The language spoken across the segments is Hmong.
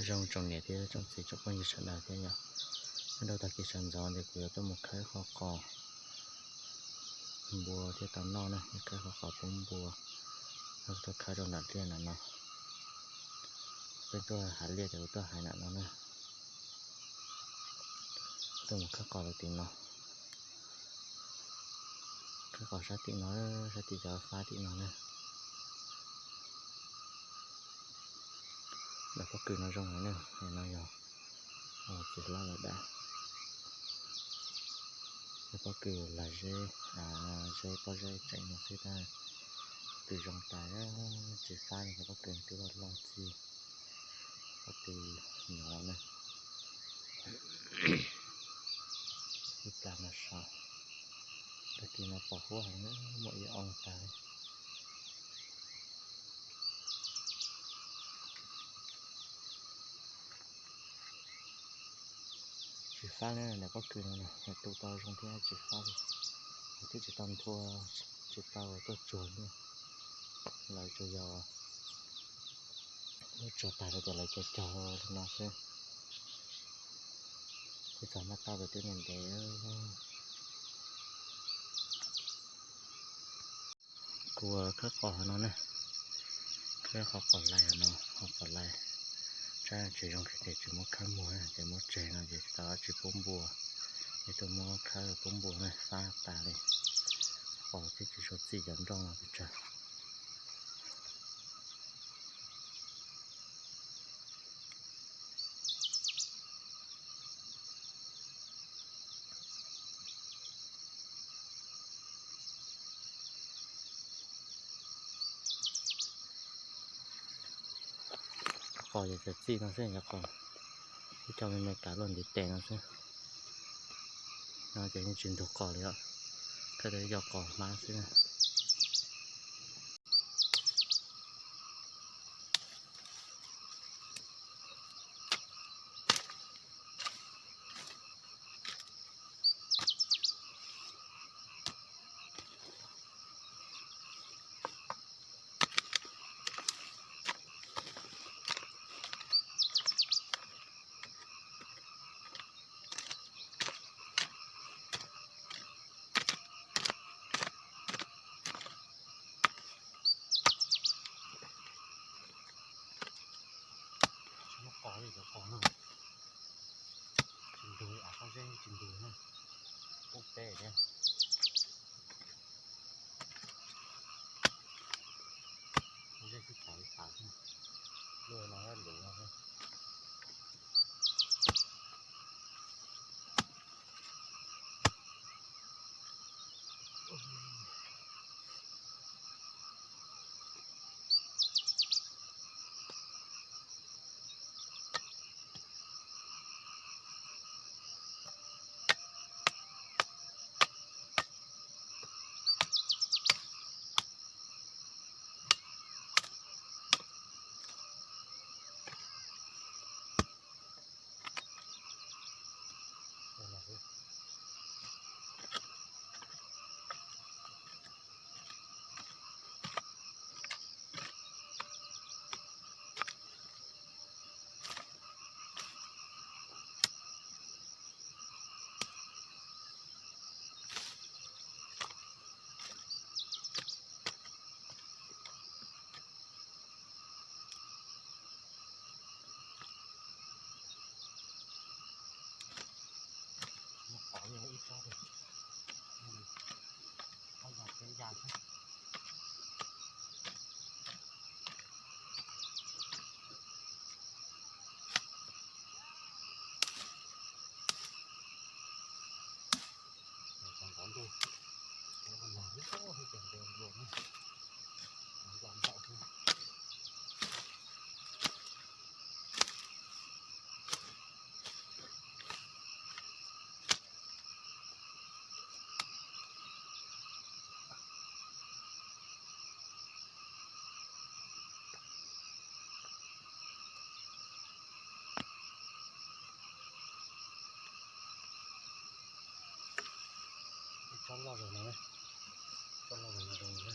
Zoo tsoom niam thiab tsoom txiv tsoom phooj ywg sawv daws thiab yom. Nyob rau tag kis sawv ntxov ntawm kuv yuav tuaj mus khawb qhov qos npua thiab tau noj na, khawb qhov qos poob npua, tuaj khawb rau nram liaj nram no. Peb tuaj hais liaj ces kuv tuaj hais nram no na. Tuaj mus khawb qos rau tim no. Khawb qos sab tim no, sab tim cov fab tim no na. Daim pob kws no zoo heev na, no yog txiv hlob lawv dam. Daim pob kws lag zeb, zeb pob zeb tseem no xwb tab sis zoo tas, tsis fab li, daim pob kws twb loj loj txij, pob kws nyuv na. Ib plag no saud, tag kis no pos huab heev na, muaj ib oo tas li. Tsis fab li, daim pob kws no tu tau zoo thiab tsis fab li. Twb tsis tau nthua, tsis tau tuaj tsuag li. Lawv tsuas yog muab tsuag tas rau ces lawv cog cog li no xwb. Kuj txog noj tau pem twb ntev ntev. Kuv khawb qos no ne, khawb qhov qos lais no, qhov qos lais. Tsab tsis zoo kiag ces tsis muab khawb muag na, ces muab tseg no ces tsis tau dab tsi poob npua. Ces tuaj muab khawb poob npua na, fab tas li. Qos twb tsis tshua txij cov nroj no pes tsawg. Qos ces txawm txij no xwb, cov qos ib co me me kav luaj ntiv tes no xwb. No ces yeej tsis ntug qos li os, khawb tau ib co qos hmab xwb na. Tsis muaj qos li cov qos no. Tsis ntug, av qab zeb tsis ntug na. Pub peb thiab. Qab zeb xwb txav li tas xwb. Luaj no luv no xwb. Tsob loj zog no, tsob loj zog no zoo na.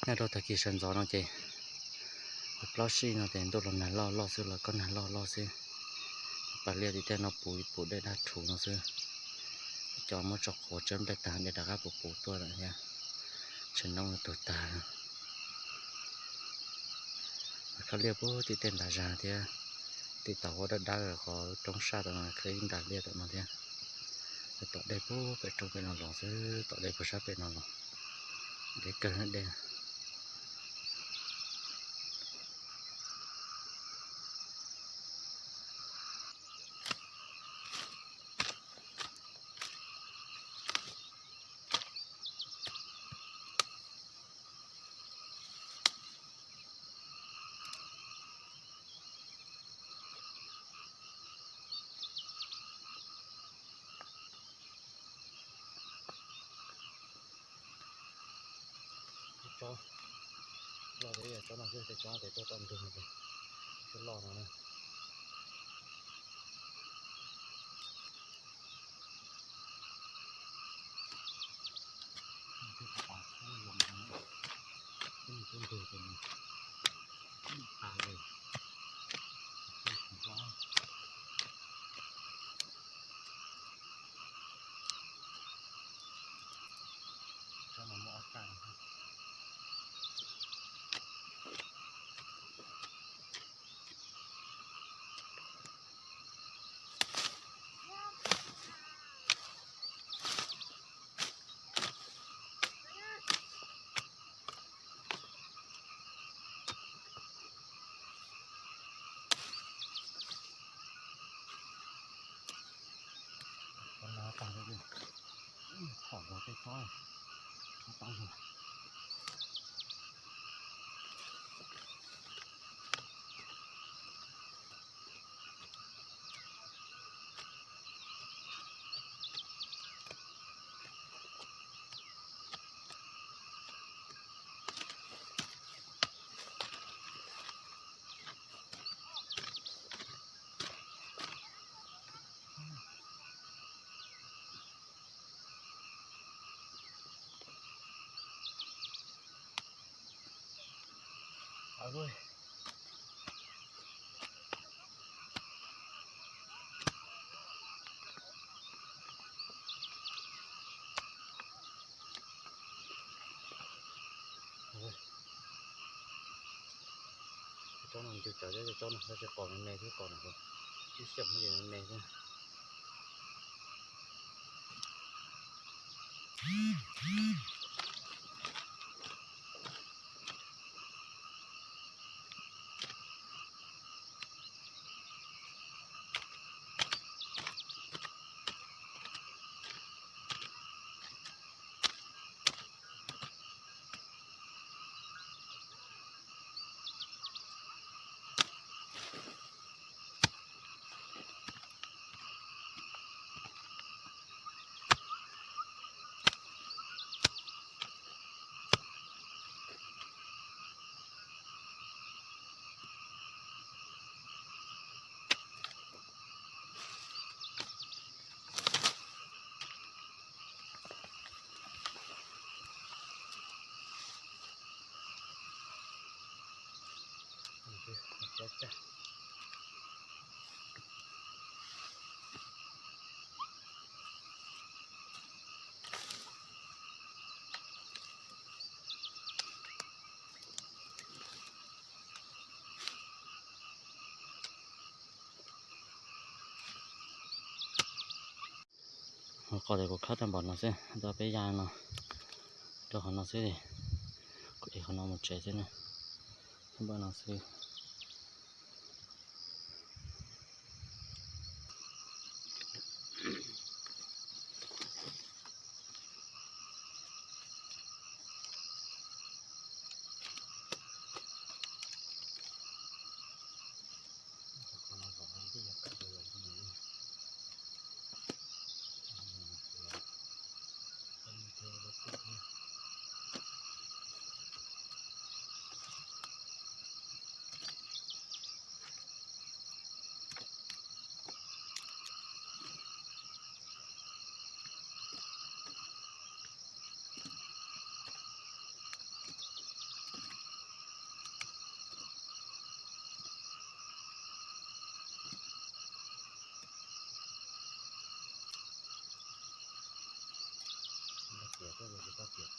Nyob rau tag kis sawv ntxov no ces, plaub sij no ces ntuj los nag loj loj xwb, los kob nag loj loj xwb. Pas liaj tim tej no puv puv dej dab rhuv no xwb. Cov muab tso qhuav tsawb nplej tag, dej rov qab puv puv tuaj lawm thiab. Tsev noob tuag tag. Khawb liaj puag tim tej nram zag thiab, tim tom huab dawb dawb qhov roob saj tom no khawb ib nram liaj tom no thiab. Tom dej puag pem roob pem no los xwb, tom dej puag sab pem no los. Deb kawg dej. Tsob loj, tsob no xwb, tsob tes tuaj tau ntug, tsob loj no na. Tsob no ntws tsawv thiab, tsob no tab sis qos me me thiab, qos no ib xiam no ces me me thiab. Qos tes kuv khawb tag npaum no xwb, tau peb ya no rau qhov no xwb, kuv ev qhov no mus tsev xwb na. Tag npaum no xwb.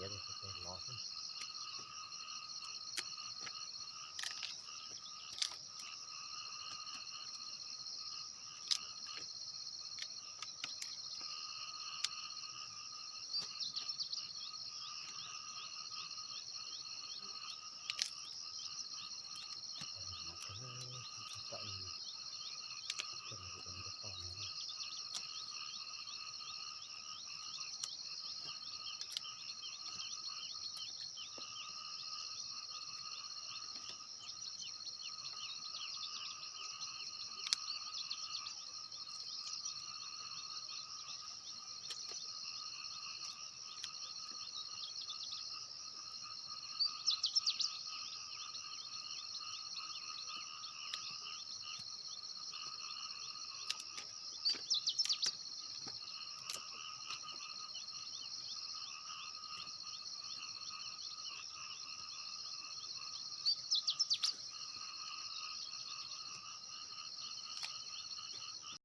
tiav li, lov xwb.